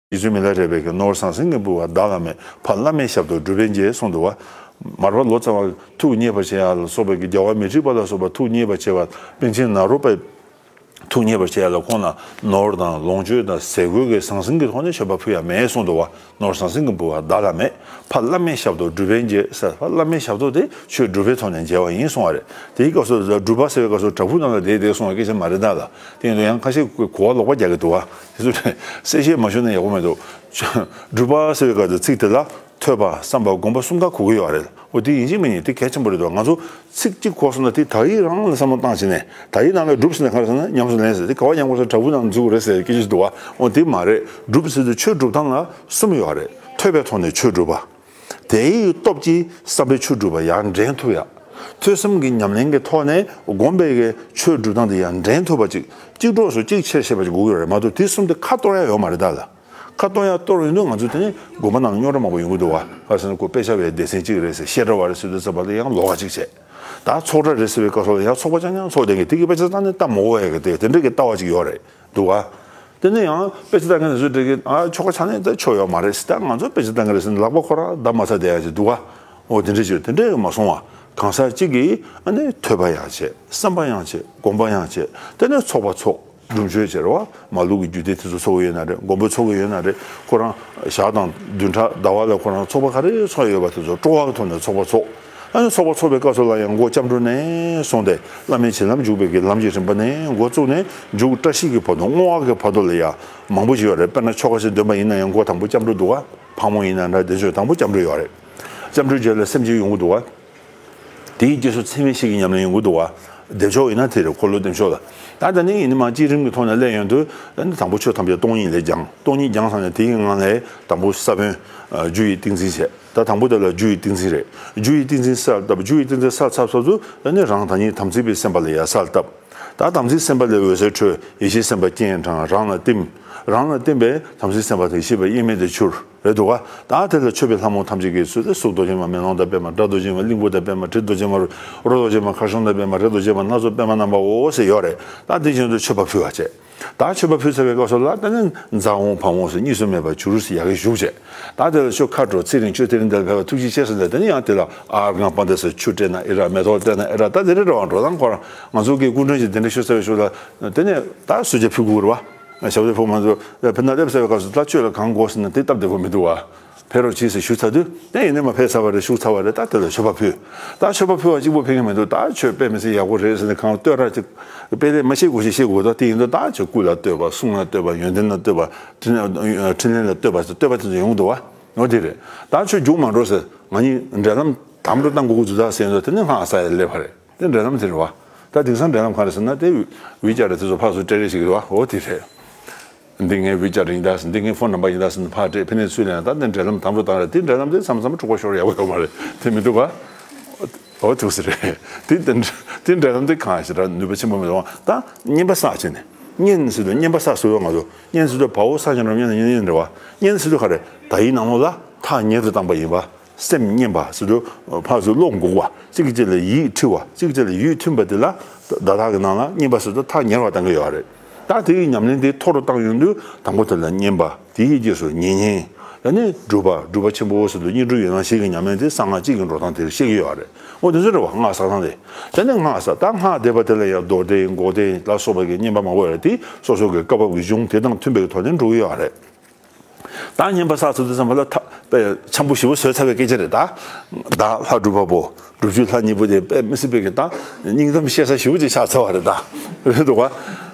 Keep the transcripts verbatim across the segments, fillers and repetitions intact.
རྗེ་བཙུན་མི་ལ་རས་པས་ཀྱི་ནོར་ཟང་ཟིང་གི་འབུལ་བ་བདག་ལ་མེད། ཕ་བླ་མའི་ཞབས་ཏོག་སྒྲུབ་པས་འཇལ་གསུངས་འདུག་བ། མར་པ་ལོ་ཙཱ་བ་ཐུགས་མཉེས་པར་བྱེད་ཡ་ལ་སོགས་པའི་གི་རྒྱལ་བ་མི་འཁྲིགས་པ་ལ་སོགས་པ་ཐུགས་མཉེས་པར་བྱེད་པ་པཎ་ཆེན་ནཱ་རོ་པའི་ཐུགས་མཉེས་པར་བྱེད་ཡ་ལ་ཁོང་ལ་ནོར་དང་ལོངས་སྤྱོད་དང་ཟས་གོས་ཀྱི་ཟང་ཟིང་གི་ཐོག་ནས་མཆོད་པ་ཕུལ་ཡ་མེད་གསུངས་འདུག་བ། ནོར་ཟང་ཟིང་གི་འབུལ་བ་བདག་ལ་མེད། ཕ་བླ་མའི་ཞབས་ཏོག་སྒྲུབ་པས་འཇལ་ཟེར། ཕ་བླ་མའི་ཞབས་ཏོག་དེ་ཆོས་སྒྲུབ་པའི་ཐོག་ནས་འཇལ་བ་ཡིན་གསུངས་པ་རེད། དེའི་སྐབས་སུ་སྒྲུབ་པ་ཟེར་བའི་སྐབས་སུ་བྲག་ཕུག་ནང་ལ་བསྡད་བསྡད་གསུངས་པའི་སྐད་ཆ་མ་རེད་ད་ལ། དེ་ཡིན་དུས་ཡང་ཁ་ཤས་གོ་བ་ལོག་པ་རྒྱག་གི་འདུག་བ། དེ་ཚོ་གསལ་བཤད་མ་ཞུ་ན་ཡག་པོ་མི་འདུག་སྒྲུབ་པ་ཟེར་བའི་སྐབས་སུ་ཚིག་དེ་ལ་ཐོས་པ་བསམ་པ་སྒོམ་པ་གསུམ་ཀ་གོ་གི་ཡོད་རེད། འོ་དེ་ཡིན་གཅིག་མིན་གཅིག་དེ་གལ་ཆེན་པོ་རེད་འདུག་ང་ཚོ་ཚིག་གཅིག་གོ་སོང་ན་དེ་དག་ཡིག་རང་ལ་བསམ་བློ་བཏང་བྱས་ནས་དག་ཡིག་ནང་ལ་སྒྲུབ་ཟེར་ན་ག་རེ་ཟེར་ན་ཉམས་སུ་ལེན་ཟེར། དེ་ག་བ་ཉམས་དགོས་ཟེར་བྲག་ཕུག་ནང་འཛུལ་དགོས་རེད་ཟེར་སྐད་ཆ་འདུག་བ། འོ་དེ་མ་རེད། སྒྲུབ་ཟེར་དུས་ཆོས་སྒྲུབ་སྟངས་ལ་གསུམ་ཡོད་རེད། ཐོས་པའི་ཐོག་ནས་ཆོས་སྒྲུབ་པ། དེའི་སྟོབས་ཀྱིས་བསམ་པའི་ཆོས་སྒྲུབ་པ་ཡར་འདྲེན་ཐུབ་ཡ། ཐོས་བསམ་གྱི་ཉམས་ལེན་གྱི་ཐོག་ནས་སྒོམ་པའི་གི་ཆོས་སྒྲུབ་སྟངས་དེ་ཡར་འདྲེན་ཐུབ་པ་ཅིག་གཅིག་གྲོགས་སུ་གཅིག་ཆེར་བཤད་པ་ཅིག་དགོས་ཀྱི་ཡོད་རེད་མ་གཏོགས་དེ་གསུམ་དེ་ཁ་གཏོར་ཡ་ཡོད་མ་རེད་ད་ལ། ཁ་གཏོར་ཡ་གཏོར་ཡོང་དུས་ང་ཚོ་དེ་ནི་དགོན་པ་ནང་རྙོག་དྲ་མང་པོ་ཡོང་གི་འདུག་བ། ག་ཟེར་ན་ཁོ་དཔེ་ཆ་བའི་སྡེ་ཚན་གཅིག་རེད་ཟེར། བཤད་གྲྭ་བ་རེད་ཟེར་དུས་ཙམ་པ་ལ་ཡང་ལོགས་ཀ་གཅིག་བྱས། ད་ཚོགས་གྲྭ་རེད་ཟེར་བའི་སྐབས་སུ་ལ་ཡང་ཚོགས་པ་རྐྱང་རྐྱང་ཚོགས་བསྡད་མཁན་དེ་གི་དཔེ་ཆ་ལྟ་ནས་ལྟ་མ་དགོས་ཡ་གི་དེ་དེ་འདྲ་གི་ལྟ་བ་ཅིག་ཡོད་རེད། འདུག་ག་དེ་ནས་ཡང་དཔེ་ཆ་ལྟ་མཁན་དེ་ཚོས་འགྲིག་གི། ཨ་ཆོ་ག་ཆ་ནས་ད་ཆོ་ཡོད་མ་རེད་ཟེར། ད་ང་ཚོ་དཔེ་ཆ་ལྟ་མཁན་རེད་ཟེར་ནས་ལག་པ་ཁོ་རང་བརྡབ་མ་ཚར་བསྡད་ཡ་ཅིག་འདུག་ག་འོ་དེ་འདྲ་ཅིག་དེ་འདྲ་མ་སོང་བ། གང་ཟག་གཅིག་གིས་ཨ་ནི་ཐོས་པ་ཡང་བྱེད། བསམ་པ་ཡང་བྱེད། སྒོམ་པ་ཡང་བྱེད། དེ་ནས་ཚོགས་པ་ཚོགས། སྒྲུབ་མཆོད་བྱེད་རེད་བ། མ་ལུག་གི་རྒྱུད་སྡེ་དེ་ཚོ་ཚོགས་ཀྱི་ཡོད་ན་རེད། མགོན་པོ་ཚོགས་ཀྱི་ཡོད་ན་རེད། ཁོ་རང་ཞག་དང་བདུན་ཕྲག་ཟླ་བ་ལ་ཁོ་རང་ཚོགས་པ་ག་རེ་ཚོགས་ཡོད་པ་དེ་ཚོ་སྤྲོ་བ་གི་ཐོག་ནས་ཚོགས་པ་ཚོགས། ཨ་ནི་ཚོགས་པ་ཚོགས་པའི་སྐབས་སུ་ལ་ཡང་མགོ་སྐྱབས་འགྲོ་ནས་བཟུང་སྟེ་བླ་མའི་བྱིན་རླབས་འཇུག་པའི་གི་ལམ་གྱི་རིམ་པ་ནས་འགོ་བཙུགས་ནས་མཇུག་བཀྲ་ཤིས་ཀྱི་བར་དུ་བསྔོ་བ་གི་བར་དུ་ལ་ཡང་མང་པོ་ཞིག་ཡོད་རེད། དཔེར་ན་ཆོ་ག་ཞིག་འདོན་པ་ཡིན་ན་ཡང་མགོ་དང་པོ་སྐྱབས་འགྲོ་འདུག་ག་ཕག་མོ་ཡིན་ན་འདྲ་དེ་ཚོས་དང་པོ་སྐྱབས་འགྲོ་ཡོད་རེད། སྐྱབས་འགྲོའི་རྗེས་ལ་སེམས་བསྐྱེད་ཡོང་གི་འདུག་ག་དེའི་རྗེས་སུ་ཚད་མེད་བཞི་གི་ཉམས་ལེན་ཡོང་གི་འདུག་བ། བདེ་མཆོག་ཡིན་ན་དེ་རེད། འཁོར་ལོ་བདེ་མཆོག་ལ། ད་ད་ནི་ཡིན་ནི་མ་བསྐྱེད་རིམ་གྱི་ཐོག་ནས་སླེབས་ཡོང་དུས་ད་ནི་དང་པོ་ཆོས་ཐམས་ཅད་སྟོང་ཉིད་ལས་སྦྱངས། སྟོང་ཉིད་སྦྱངས་ཚར་ནས་དེའི་ངང་ལས་དང་པོ་ས་བོན་རྒྱུ་ཡི་ཏིང་འཛིན་བྱས། ད་དང་པོ་དེ་ལ་རྒྱུ་ཡི་ཏིང་འཛིན་རེད། རྒྱུ་ཡི་ཏིང་འཛིན་གསལ་བཏབ། རྒྱུ་ཡི་ཏིང་འཛིན་གསལ་ཚར་ཚར་དུས་ད་ནི་རང་བདག་ཉིད་དམ་ཚིག་པའི་སེམས་པ་ལ་ཡང་གསལ་བཏབ། ད་དམ་ཚིག་སེམས་དཔའ་ལས་འོད་ཟེར་འཕྲོས། ཡེ་ཤེས་སེམས་དཔའ་སྤྱན་དྲངས། རང་ལ་བསྟིམ། རང་ལ་བསྟིམ་པས་དམ་ཚིག་སེམས་དཔའ་དང་ཡེ་ཤེས་པ་དབྱེར་མེད་དུ་གྱུར། རེད་འདུག་ག་ད་དེ་ལ་མཆོད་པའི་ལྷ་མོ་ཐམས་ཅད་ཀྱིས་གསོལ་ཏེ་གཟུགས་རྡོ་རྗེ་མ། མེ་ལོང་དང་པདྨ། སྒྲ་རྡོ་རྗེ་མ། གླིང་བུ་དང་པདྨ། དྲི་རྡོ་རྗེ་མ། རོ་རྡོ་རྗེ་མ། ཁ་ཤོང་དང་པདྨ། རས་རྡོ་རྗེ་མ། སྣ་ཚོགས་པདྨ་རྣམ་པའོ་ཟེར་ཡོད་རེད། ད་དེ་བཞིན་དུ་མཆོད་པ་ཕུལ་བ་བྱས། ད་མཆོད་པ་ཕུལ་ཚར་བའི་སྐབས་སུ་ལ་ད་ནི་ཛཿཧཱུྃ་ཕཊ་ཧཱུྃ་ཟེར་གཉིས་སུ་མེད་པར་གྱུར་ཟེར་ཡ་གི་བཞུགས་བྱས། ད་དེ་ལ་ཆོས་ཁ་དྲོ་ཚེ་རིང་ཆོས་དེ་རིང་འདིར་ཕེབས་པ་ཐུགས་རྗེ་ཆེ་ཟེར་ནས་དེ་ནི་ཡང་དེ་ལ་ཨརྒྷཾ་པཱདྱ་ཟེར་ཆུ་སྤྲད་ན་ཨེ་ར། མེ་ཏོག་སྤྲད་ན་ཨེ་ར། ད་དེ་རེ་རེ་བ་འགྲོ་སྟངས་ཁོ་རང་ང་ཚོ་གི་སྐུ་མགྲོན་གྱིས་དེ་འདྲ་ཞུ་ཚར་བའི་ཤུལ་ལ་དེ་ནས་ད་གསོལ་ཇ་ཕུལ་དགོས་རེད་བ། ཞབས་བརྟན་ཕུལ་མ་ཐུབ། ཕེབས་ན་སླེབས་ཚར་བའི་སྐབས་སུ་ད་ཆོས་ལ་གང་དགོས་ཟེར་ན་དེ་སྟབས་བདེ་པོ་མི་འདུག་བ། ཕེབས་རོགས་གྱིས་ཟེར་ཞུ་ཚར་དུས་དེ་ཡིན་ནའི་མ་ཕེབས་ཚར་བ་རེད། ཞུ་ཚར་བ་རེད། ད་དེ་ལ་མཆོད་པ་ཕུལ། ད་མཆོད་པ་ཕུལ་བ་གཅིག་པོ་ཕན་གྱི་མི་འདུག་ད་ཆོས་དཔེ་མི་སྲིད་ཡག་པོ་རེད་ཟེར་ནས་གང་བསྟོད་ར་ཅིག་དཔེ་ལས་མ་ཤེས་དགོས་ཤེས་ཤེས་དགོས། ད་དེ་ཡིན་དུས་ད་ཆོས་སྐུ་ལ་བསྟོད་པ། གསུང་ལ་བསྟོད་པ། ཡོན་ཏན་ལ་བསྟོད་པ། འཕྲིན་ལས་ལ་བསྟོད་པ་ཟེར་བསྟོད་པ་དེ་ཚོ་ཡོང་གི་འདུག་བ། འོ་དེ་རེད། ད་ཆོས་རྒྱུགས་མ་འགྲོ་ཟེར། ང་གཉིས་འབྲེལ་ལམ་དམ་འགྲོ་བཏང་དགོས་ཀྱི་འདུག་ད་ཟེར་ཡོང་དུས་དེ་ནི་སྔགས་བསགས་ཡ་སླེབས་པ་རེད། དེ་འབྲེལ་ལམ་དེ་རེད་བ། ད་དེང་སང་འབྲེལ་ལམ་ག་རེ་ཟེར་ན་དེ་ཝི་ཅེཊ་དེ་ཚོ་ཕར་ཚུར་སྤྲད་རེས་བྱེད་ཀྱི་རེད་བ། འོ་དེ་རེད། འདི་ངའི་ཝི་ཅེཊ་ཡིན་ད་ཟེར། འདི་ངའི་ཕོན་ནམ་བར་ཡིན་ད་ཟེར་ནས་ཕར་སྤྲད། ཕ་ནས་ཚུར་ལེན་ཡ། ད་འདི་འབྲེལ་ལམ་དམ་འགྲོ་བཏང་རེད། དེ་འབྲེལ་ལམ་དེ་མཚམས་མཚམས་འཁྲུག་པ་ཤོར་ཡག་པོ་ཡོད་མ་རེད། དེ་མི་འདུག་ག་འོ་ཐུགས་སུ་རེད། དེ་དེ་དེ་འབྲེལ་ལམ་དེ་གང་ཞིག་ར་ནུས་པ་ཆེན་པོ་མི་འདུག་ག་ད་བསྙེན་པ་བསགས་བྱས་ནས། བསྙེན་ཟེར་དུས་བསྙེན་པ་བསགས་ཟེར་བ་ང་ཚོ་བསྙེན་ཟེར་དུས་བའོ་ས་ཆ་འགྲམ་བསྙེན་བསྙེན་རེད་བ། བསྙེན་ཟེར་དུས་ག་རེ། དག་ཡིག་ནང་ལོགས་ལ་ཐག་ཉེ་རུ་བཏང་པ་ཡིན་པ། སེམས་བསྙེན་པ་ཟེར་དུས་ཕར་ཚུར་བློ་འགུག་པ། གཅིག་གིས་གཅིག་ལ་ཡིད་འཁྲི་བ། གཅིག་གིས་གཅིག་ལ་ཡིད་མཐུན་པ་དེ་ལ་བརྡ་དག་གི་ནང་ལ་བསྙེན་པ་ཟེར་དུས་ཐག་ཉེ་བར་བཏང་གི་ཡོད་རེད། ད་དེ་ཡི་ཉམས་ལེན་དེ་མཐོ་རུ་བཏང་ཡོང་དུས་དང་པོ་དེ་ལ་བསྙེན་པ། དེའི་རྗེས་སུ་མཉེས་གཉེན། ད་ནི་སྒྲུབ་པ། སྒྲུབ་པ་ཆེན་པོ་ཟེར་དུས་བསྙེན་སྒྲུབ་ཡན་ལག་བཞི་གི་ཉམས་ལེན་དེ་གསང་སྔགས་གཅིག་གི་འགྲོ་སྟངས་དེ་ཤེས་ཀྱི་ཡོད་རེད། འོ་དེ་ཚོ་རེད་བ། སྔགས་བསགས་སྟངས་དེ། ད་ནི་སྔགས་བསགས། ད་སྔགས་བཟླས་པ་དེ་ལ་ཡང་རྡོར་གདན་འགོག་གདན་ལ་སོགས་པ་གི་བསྙེན་པ་མང་པོ་ཡོད་རེད། དེ་སོ་སོ་གི་བཀའ་བབས་ཀྱི་གཞུང་དེ་དང་མཐུན་པའི་ཐོག་ནས་འགྲོ་གི་ཡོད་རེད། ད་བསྙེན་པ་བསགས་ཚར་དུས་ཙམ་པ་ལ་ཐ་དཔེ་འཆམ་པོ་ཞེ་པོ་བཟོས་ཚར་བའི་སྐད་ཆ་རེད་ད། བདག་ལྷ་སྒྲུབ་པ་པོ། སྒྲུབ་བརྒྱུད་ལྷ་གཉིས་པོ་དེ་དཔེ་མི་སྲིད་པའི་གི་ད་སྙིང་གཏམ་བཤད་ས་ཞེ་པོ་ཅིག་ཆགས་ཚར་བ་རེད་ད། རེད་འདུག་ག་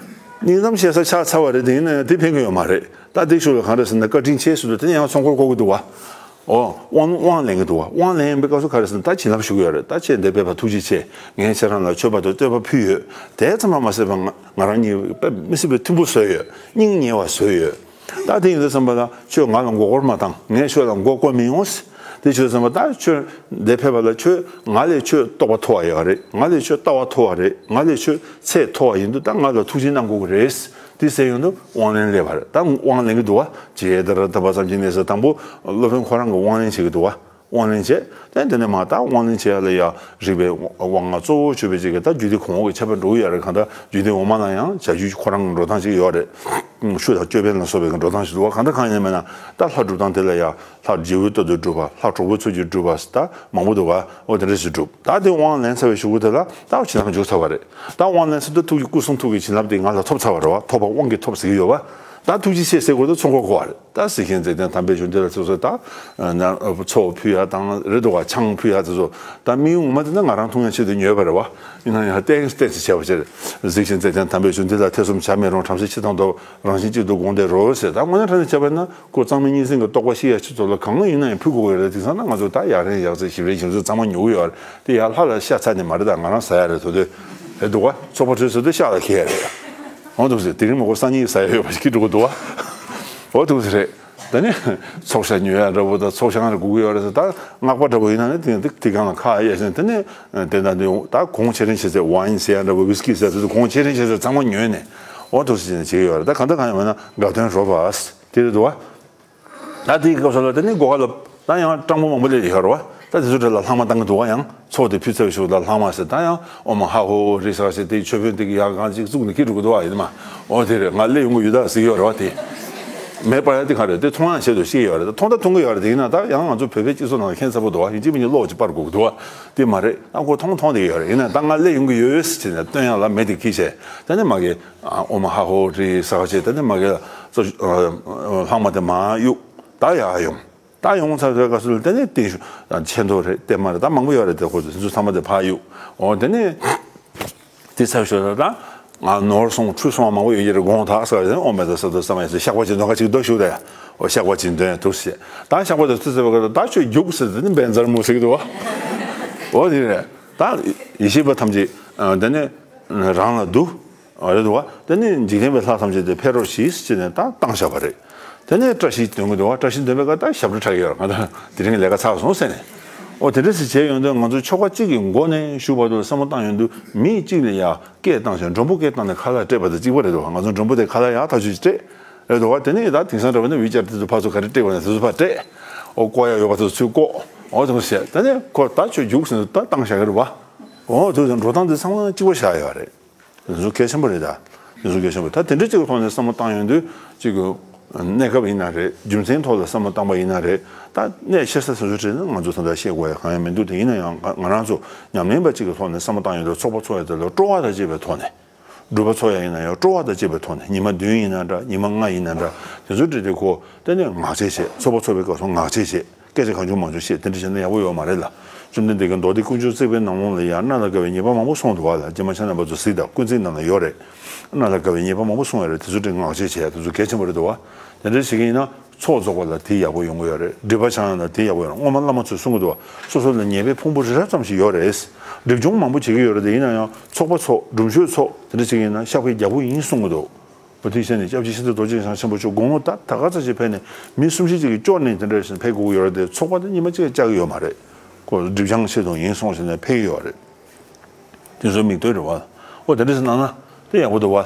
སྙིང་གཏམ་བཤད་ས་ཆགས་ཚར་བ་རེད། དེ་ཡིན་ན་ཡང་དེ་ཕན་གི་ཡོད་མ་རེད། ད་དེ་ཤུགས་ལ་གང་རེད་ཟེར་ན་བཀའ་དྲིན་ཆེ་ཟེར་དུས་དེ་ནས་ཡང་ཚོགས་འཁོར་བསྐོར་གི་འདུག་བ། ཨོ། དབང་དབང་ལེན་གི་འདུག་བ། དབང་ལེན་པའི་སྐབས་སུ་ག་རེ་ཟེར་ན་ད་བྱིན་རླབས་ཞུ་གི་ཡོད་རེད། ད་ཁྱེད་འདིར་ཕེབས་པ་ཐུགས་རྗེ་ཆེ། ངས་ཁྱེད་རང་ལ་མཆོད་པ་དང་བསྟོད་པ་ཕུལ་ཡོད། དེ་ཙམ་མ་ཟད་པ་ང་ང་རང་གཉིས་དཔེ་མི་སྲིད་པའི་མཐུན་པོ་བཟོས་ཡོད། སྙིང་ཉེ་བ་བཟོས་ཡོད། ད་དེ་ཡིན་དུས་ཙམ་པ་ལ་ཁྱོད་ང་ལ་མགོ་སྐོར་མ་བཏང་། ངས་ཁྱོད་ལ་མགོ་སྐོར་མི་ཡོང་། དེ་བྱས་ཙམ་པ་ད་ཁྱོད་འདིར་ཕེབས་པ་ལ་ཁྱོད་ང་ལས་ཁྱོད་རྟོགས་པ་མཐོ་བ་ཡོད་རེད། ང་ལས་ཁྱོད་ལྟ་བ་མཐོ་བ་རེད། ང་ལས་ཁྱོད་ཚད་མཐོ་བ་ཡིན་དུས་ད་ང་ལ་ཐུགས་རྗེ་གནང་དགོས་ཀྱི་རེད། དེ་ཟེར་ཡོང་དུས་དབང་ལེན་སླེབས་པ་རེད། ད་དབང་ལེན་གྱི་འདུག་བ། ཇི་ལྟར་བསྟན་པ་ཙམ་གྱིས་ནི་ཟེར། དང་པོ་སློབ་དཔོན་ཁོ་རང་གིས་དབང་ལེན་བྱེད་ཀྱི་འདུག་བ། དབང་ལེན་བྱས། དེ་དེ་ནས་མ་ད་དབང་ལེན་བྱེད་ཡ་ལ་ཡ་རིག་པའི་དབང་ལྔ་གཙོ་བོ་གྱུར་པའི་ཅིག་གི་ད་རྒྱུད་སྡེ་གོང་འོག་གི་ཁྱད་པར་འགྲོ་གི་ཡོད་རེད། གང་ལྟར་རྒྱུད་སྡེ་འོག་མ་ལ་ཡང་བྱ་རྒྱུད་ཁོ་རང་གི་འགྲོ་སྟངས་ཅིག་ཡོད་རེད། ཤུ་དང་ཅོད་པན་ལ་སོགས་པའི་འགྲོ་སྟངས་ཤིག་འདུག་བ། གང་ལྟར་གང་ཡིན་མིན་ན་ད་ལྷ་སྒྲུབ་སྟངས་དེ་ལ་ཡང་ལྷ་རྗེ་བོའི་སྟོབས་ཀྱིས་སྒྲུབ་པ། ལྷ་གྲོགས་པོའི་ཚུལ་གྱིས་སྒྲུབ་པ་ད་མང་པོ་འདུག་བ། འོ་དེ་འདྲ་ཞིག་སྒྲུབ། ད་དེ་དབང་ལེན་ཚར་བའི་གཞུག་གུ་དེ་ལ་ད་བྱིན་རླབས་འཇུག་ཚར་བ་རེད། ད་དབང་ལེན་ཚར་དུས་ཐུགས་ཀྱི་སྐུ་གསུང་ཐུགས་ཀྱི་བྱིན་རླབས་དེ་ང་ལ་ཐོབ་ཚར་བ་རེད་བ། ཐོབ་པ་དབང་གིས་ཐོབ་ཟེར་གྱི་ཡོད་བ། ད་ཐུགས་རྗེ་ཆེ་ཟེར་དགོས་དུས་ཚོགས་འཁོར་དགོས་བ་རེད། ད་གཟིགས་མཁན་མཛེས་ལྡན་དམ་པའི་གཞུང་འདི་ལ་ཐེ་ཚོམ། ད་ཨ་ཚོགས་ཕུལ་ཡ་དང་རེད་འདུག་བ། ཆང་ཕུལ་ཡ་དེ་ཚོ་ད་དམིགས་ཡུལ་ངོ་མ་དེ་ནི་ང་རང་འཐུང་ཡ་ཆེད་དུ་ཉོས་པ་རེད་བ། ཡིན་ན་ཡང་ཏན་ཏན་ཞིག་བྱས་པ་ཕྱིར། གཟིགས་མཁན་མཛེས་ལྡན་དམ་པའི་གཞུང་འདི་ལ་ཐེ་ཚོམ་བྱ་མི་རུང་། བྲམ་ཟེ་ཕྱི་དང་ལྡོག་རང་བཞིན་གཅིག་ཏུ་དགོངས་ཏེ་རོལ་ཟེར། ད་དངོས་གནས་དྲང་གནས་བྱས་པ་ན་ཁོ་གཙང་མའི་གཉིས་འཛིན་གྱི་རྟོགས་པ་ཤེས་ཡ་ཆེད་དུ་ལ་གང་ཡིན་ན་ཡང་ཕུལ་དགོས་ཀྱི་རེད། དེང་སང་ན་ང་ཚོ་ད་ཡ་རན་ཡག་རྩེ་ཞིབ་རན་ཞིབ་རྩེ་གཙང་མ་ཉོ་གི་ཡོད་རེད། དེ་ཡ་ལྷ་ལ་ཤ་ཚ་ནི་མ་རེད། ད་ང་རང་ཟ་ཡ་རེད། དོ་དོ་རེད་འདུག་བ། ཚོགས་པ་གྲོལ་ཟེར་དུས་ཤ་ལ་འཁེལ་ཡ་རེད། འོ་འདུག་ཟེར། དེ་རིང་མ་གོ་སང་ཉིན་ཟ་ཡ་ཡོད་པ་ཞིག་འགྲོ་གི་འདུག་བ། འོ་འདུག་ཟེར་རེད། ད་ནི་ཚོགས་ཤ་ཉོ་ཡ་འདྲ་བོ་དང་ཚོགས་ཤ་ང་རེ་དགོས་ཀྱི་ཡོད་རེད་ཟེར། ད་སྔགས་པ་འདྲ་བོ་ཡིན་ན་ནི་དེ་དེ་སྒང་ལ་ཁ་གཡར་ཟིན། དེ་ནི་དེ་འདྲ་འདི་ད་གོང་ཆེ་རིན་ཆེ་ཟེར། ཝའིན་ཟེར་ཡ་འདྲ་བོ། ཝིས་ཀི་ཟེར་ཡ་དེ་ཚོ་གོང་ཆེ་རིན་ཆེ་ཟེར། ཚང་མ་ཉོས་ནས་འོ་འདུག་ཟེར་བྱས་ནས་བྱེད་ཀྱི་ཡོད་རེད། ད་གང་ལྟར་གང་ཡིན་མིན་ན་དགའ་སྟོན་རོལ་པ་དེ་རེད་འདུག་བ། ད་དེའི་སྐབས་སུ་ལ་དེ་ནི་སྒོ་ཁ་ལ་ད་ཡང་སྤྲང་པོ་མང་པོ་སླེབས་ཡོད་རེད་བ། ད་དེ་ཚོ་གྲས་ལ་ལྷག་མ་བཏང་གི་འདུག་བ། ཡང་ཚོགས་དེ་ཕུལ་ཚར་བའི་གཞུག་ལ་ལྷག་མ་ཟེར། ད་ཡང་ཨོཾ་ཧ་ཧོ་རི་ཟེར་བ་ཞིག་དེའི་མཆོད་དཔོན་དེ་གི་ཡ་གང་ཅིག་བཙུགས་ནས་འཁྱེར་འགྲོ་གི་འདུག་བ། ཡིན་ན་མ་འོ་དེ་རེད། ང་སླེབས་ཡོང་གི་ཡོད་ད་ཟེར་གྱི་ཡོད་རེད་བ། དེ་མེད་པ་ཡ་དེ་ག་རེད། དེ་མཐོང་ཡ་ཆེད་དུ་བཤད་ཡོད་རེད། ད་མཐོང་ད་མཐོང་གི་ཡོད་རེད། དེ་ཡིན་ན་ད་ཡང་ང་ཚོ་བོད་པའི་སྤྱི་ཚོགས་ནང་ལ་ཁྱད་མཚར་པོ་འདུག་བ། ཡིན་གཅིག་མིན་གཅིག་བློ་ཅིག་སྤར་དགོས་ཀྱི་འདུག་བ། དེ་མ་རེད། ཨ་ཁོ་མཐོང་མཐོང་བསྡད་ཡོད་རེད། ཡིན་ན་ད་ང་སླེབས་ཡོང་གི་ཡོད་ཟེར་ནས་སྟོན་ཡ་ལ་མེ་དེ་འཁྱེར་བྱས། ད་ནི་མ་གི་ཨོཾ་ཧ་ཧོ་རི་ཟེར་བ་བྱས། ད་ནི་མ་གི་ལྷག་མ་དེ་མར་གཡུག་ད་ཡར་ཡོང་། ད་ཡོང་ཚར་བའི་སྐབས་སུ་ལ་དེ་ནས་བརྟན་བཞུགས་ཆད་མདོ་རེད། བརྟན་མ་རེད། ད་མང་པོ་ཡོད་རེད། དེ་ཁོ་ཚོ་དེ་ཚོ་ཚང་མ་དེ་ཕར་གཡུག་འོ་དེ་ནས་དེ་ཚར་ཞོར་ད་ང་ནོར་སོང་འཁྲུལ་སོང་བ་མང་པོ་ཡོད་ཀྱི་རེད། དགོངས་དག་ཟེར་བ་དེ་ནས་ཨོཾ་མེ་ཏ་སཏྭ་ས་མ་ཡ་ཟེར། བཤགས་པ་ཅིག་འདོན། ཁ་ཅིག་འདོན་ཞུ་དེ། འོ་བཤགས་པ་ཅིག་འདོན་འདུག་ཟེར། ད་བཤགས་པ་དེ་ཚུར་ཟེར་བ་ག་ད་ཁྱོད་རྒྱུགས་ཟེར། དེ་ནི་བན་ཛར་མུ་ཟེར་གྱི་འདུག་བ། འོ་དེ་རེད། ད་ཡེ་ཤེས་པ་ཐམས་ཅད་དེ་ནས་རང་ལ་འདུ། རེད་འདུག་བ། དེ་ནི་འཇིག་རྟེན་པའི་ལྷ་ཐམས་ཅད་དེ་ཕེབས་རོགས་ཞེས་ཟེར་ནས་ད་བཏང་བཞག་པ་རེད། དེ་ནས་བཀྲ་ཤིས་འདོན་གྱི་འདུག་བ། བཀྲ་ཤིས་འདོན་པའི་སྐབས་ད་ཞབས་བྲོ་འཁྲབ་ཀྱི་ཡོད་རེད། ང་ད་དེ་རིང་གི་ལས་ཀ་ཚར་སོང་ཟེར་ནས། འོ་དེ་འདྲ་ཞིག་བྱས་ཡོང་དུས་ང་ཚོ་ཆོ་ག་གཅིག་གི་སྒོ་ནས་བཞུགས་བར་དུ་བསམ་བློ་བཏང་ཡོང་དུས་མི་གཅིག་ལ་ཡ་སྐད་བཏང་ཞིང་མགྲོན་པོ་སྐད་བཏང་ནས་ཁ་ལག་སྤྲད་པ་དང་གཅིག་པ་རེད་འདུག་བ། ང་ཚོ་མགྲོན་པོ་དེ་ཁ་ལག་ཡག་ཐག་ཆོད་ཅིག་སྤྲད་རེད་འདུག་བ། དེ་ནས་ད་དེང་སང་འདྲ་བ་ནི་ཝི་ཅར་དེ་ཚོ་ཕར་ཚུར་ག་རེ་སྤྲད་པ་ན་དེ་ཚོ་ཕར་སྤྲད། འོ་བཀོག་ཡ་ཡོད་པ་དེ་ཚོ་ཚུར་བཀོག་འོ་དེ་ཚོ་བྱས། དེ་ནས་ཁོ་ད་ཁྱོད་རྒྱུགས་ཟེར་ནས་ད་བཏང་བཞག་གི་རེད་བ། འོ་དེ་ཚོ་འགྲོ་སྟངས་དེ་ཚང་མ་གཅིག་པ་བཞག་ཡོད་རེད། དེ་ཚོ་གལ་ཆེན་པོ་རེད་ད། དེ་ཚོ་གལ་ཆེན་པོ། ད་དེ་འདྲ་གཅིག་གི་ཐོག་ནས་བསམ་བློ་བཏང་ཡོང་དུས་གཅིག་གི་གནས་སྐབས་ཡིན་ན་རེད། རྒྱུ་མཚན་ཐོག་ལ་བསམ་བློ་བཏང་པ་ཡིན་ན་རེད། ད་གནད་ཆེ་ས་དེ་ཚོ་དྲིས་ན་ང་ཚོ་ད་ལྟ་བཤད་དགོས་ཡ་གང་ཡང་མི་འདུག་དེ་ཡིན་ན་ཡང་ང་ང་རང་ཚོ་ཉམས་ལེན་པ་གཅིག་གི་ཐོག་ནས་བསམ་བློ་བཏང་ཡོང་དུས་ཚོགས་པ་ཚོགས་ཡ་དེ་ལ་སྤྲོ་བ་དང་བཅས་པའི་ཐོག་ནས། སྒྲུབ་པ་ཚོགས་ཡ་ཡིན་ན་ཡང་སྤྲོ་བ་དང་བཅས་པའི་ཐོག་ནས། ཉི་མ་བདུན་ཡིན་ན་འདྲ། ཉི་མ་ལྔ་ཡིན་ན་འདྲ། དེ་ཚོ་དྲིས་ཏེ་ཁོ་དེ་ནས་ངག་བཅད་བྱས། ཚོགས་པ་ཚོགས་པའི་སྐབས་སུ་ངག་བཅད་བྱས། སྐད་ཆ་གང་བྱུང་མང་བྱུང་བཤད། དེ་འདྲ་བྱས་ན་ཡག་པོ་ཡོད་མ་རེད་ལ། བཅོམ་ལྡན་འདས་ཀྱིས་མདོ་སྡེ་དཀོན་མཆོག་བརྩེགས་པའི་ནང་ལོགས་ལ་ཡང་སྣ་ལ་དགའ་བའི་ཉེས་པ་མང་པོ་གསུངས་འདུག་བ་ལ། རྗེ་མ་ཆ་ན་པ་ཚོ་གཟིགས་དང་། ཀུན་གཟིགས་ནང་ལ་ཡོད་རེད། སྣ་ལ་དགའ་བའི་ཉེས་པ་མང་པོ་གསུངས་ཡོད་རེད། དེ་ཚོ་དྲིས་ངག་བཅད་བྱས། དེ་ཚོ་གལ་ཆེན་པོ་རེད་འདུག་བ། དེ་འདྲ་བྱེད་ཀྱི་ཡིན་ན། ཚོགས་རྫོགས་པ་ལ་དེ་ཡག་པོ་ཡོང་གི་ཡོད་རེད། སྒྲིབ་པ་སྦྱང་ཡ་ལ་དེ་ཡག་པོ་ཡོང་རེད། སྔོན་མ་བླ་མ་ཚོས་གསུང་གི་འདུག་བ། སོ་སོ་ལ་ཉེས་པའི་ཕུང་པོ་རི་རབ་ཙམ་ཞིག་ཡོད་རེད། སྒྲིབ་སྦྱོང་མང་པོ་བྱེད་ཀྱི་ཡོད་རེད་དེ། ཡིན་ན་ཡང་ཚོགས་པ་ཚོགས། སྒྲུབ་མཆོད་ཚོགས། དེ་འདྲ་བྱེད་ཀྱི་ཡིན་ན་བཤགས་པ་རྒྱག་དགོས་ཡིན་གསུང་གི་འདུག་འོ་དེ་བྱས་ནས་སྐྱབས་རྗེ་ཤིན་ཏུ་རྡོ་རྗེ་འཆང་ཆེན་པོ་མཆོག་དགུང་ལོ་ད་ད་ག་ཙམ་ཞིག་ཕེབས་ནས་མི་གསུམ་བཞི་ཅིག་གིས་སྐྱོར་ནས་དེ་འདྲ་བྱས་ནས་ཕེབས་དགོས་ཀྱི་ཡོད་རེད་དེ། ཚོགས་པ་དེ་ཉི་མ་གཅིག་བཅག་གི་ཡོད་མ་རེད། ཁོ་སྒྲིབ་སྦྱང་ཆེད་དུ་ཡིན་གསུངས་བྱས་ནས་ཕེབས་ཀྱི་ཡོད་རེད། དེ་ཚོའི་མིག་ལྟོས་རེད་བ། འོ་དེ་འདྲ་ཞིག་གནང་ན་དེ་ཡག་པོ་འདུག་བ།